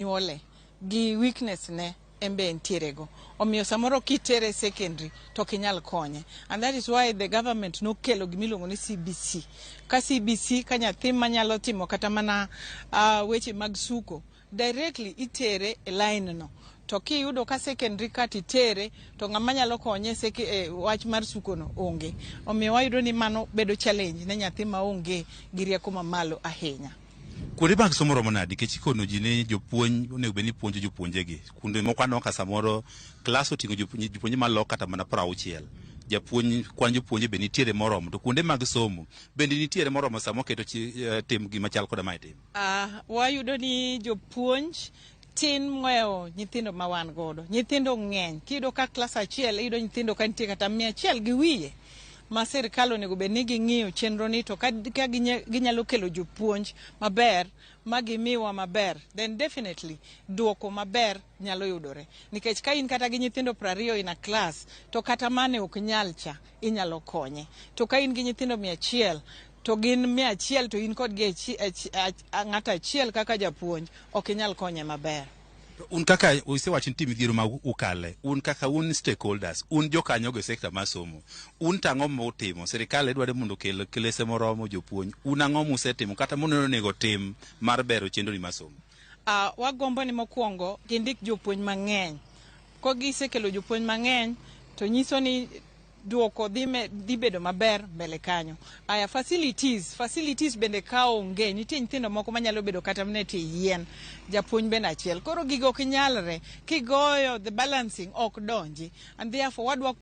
Nyuole gi weakness ne en be entiere go. Omiyo samoro kitere secondary to ok inyal konye. And that is why the government nokelo gimiluongo ni CBC. Ka CBC ka nyathi manyalo timo kata mana weche mag suko directly itere e line no. To kiyudo ka secondary ka titere to ng'ama nyalo konye e wach mar suko no onge. Omiyo wayudo ni mano bedo challenge ne nyathi maonge gi rieko mamalo ahinya. Kuonde mag somo romo nadi? Nikech ikono ji ni jopuonj onego bed ni puonjo jopuonjegi. Kuonde moko aneno ka samoro klas oting'o jopuonje malo kata mana 60. Japuonj kwan jopuonje be nitiere moromo. To kuonde mag somo bende nitiere moromo sama oketo tim gima chal koda mae tim? Wayudo ni jopuonj tin mohewo nyithindo ma wan godo. Nyithindo ng'eny. Kiyudo ka klas achiel iyudo nyithindo ka nitie kata 100 gi wiye ma sirikal onego bed ni ging'iyo chenro ni to ka ginyalo kelo jopuonj maber ma gimiwa maber, then definitely duoko maber nyalo yudore. Nikech ka in kata gi nyithindo 20 in a class to kata mane ok nyal cha inyalo konye. To ka in gi nyithindo 100 to gin 100 to in kodgi ng'ato achiel kaka japuonj ok inyal konye maber. Un kaka usewacho nitie midhiero ma ukale, un kaka un stakeholders, un jokanyo go e sekta mar somo, un to ang'o mutimo? Sirikal dwaro mondo okel klese moromo jopuonj. Un ang'o musetimo kata muneno onego tim mar bero chenro ni mar somo? Wagombo ni mokwongo gindik jopuonj mang'eny. Kogisekelo jopuonj mang'eny to nyiso ni duoko dhi bedo maber mbele kanyo. Aya, facilities bende ka onge, nitie nyithindo moko manyalo bedo kata mana e tie yien, japuonj bende achiel. Koro gigo ok nyalre, kigoyo the balancing ok donji. And therefore wadwa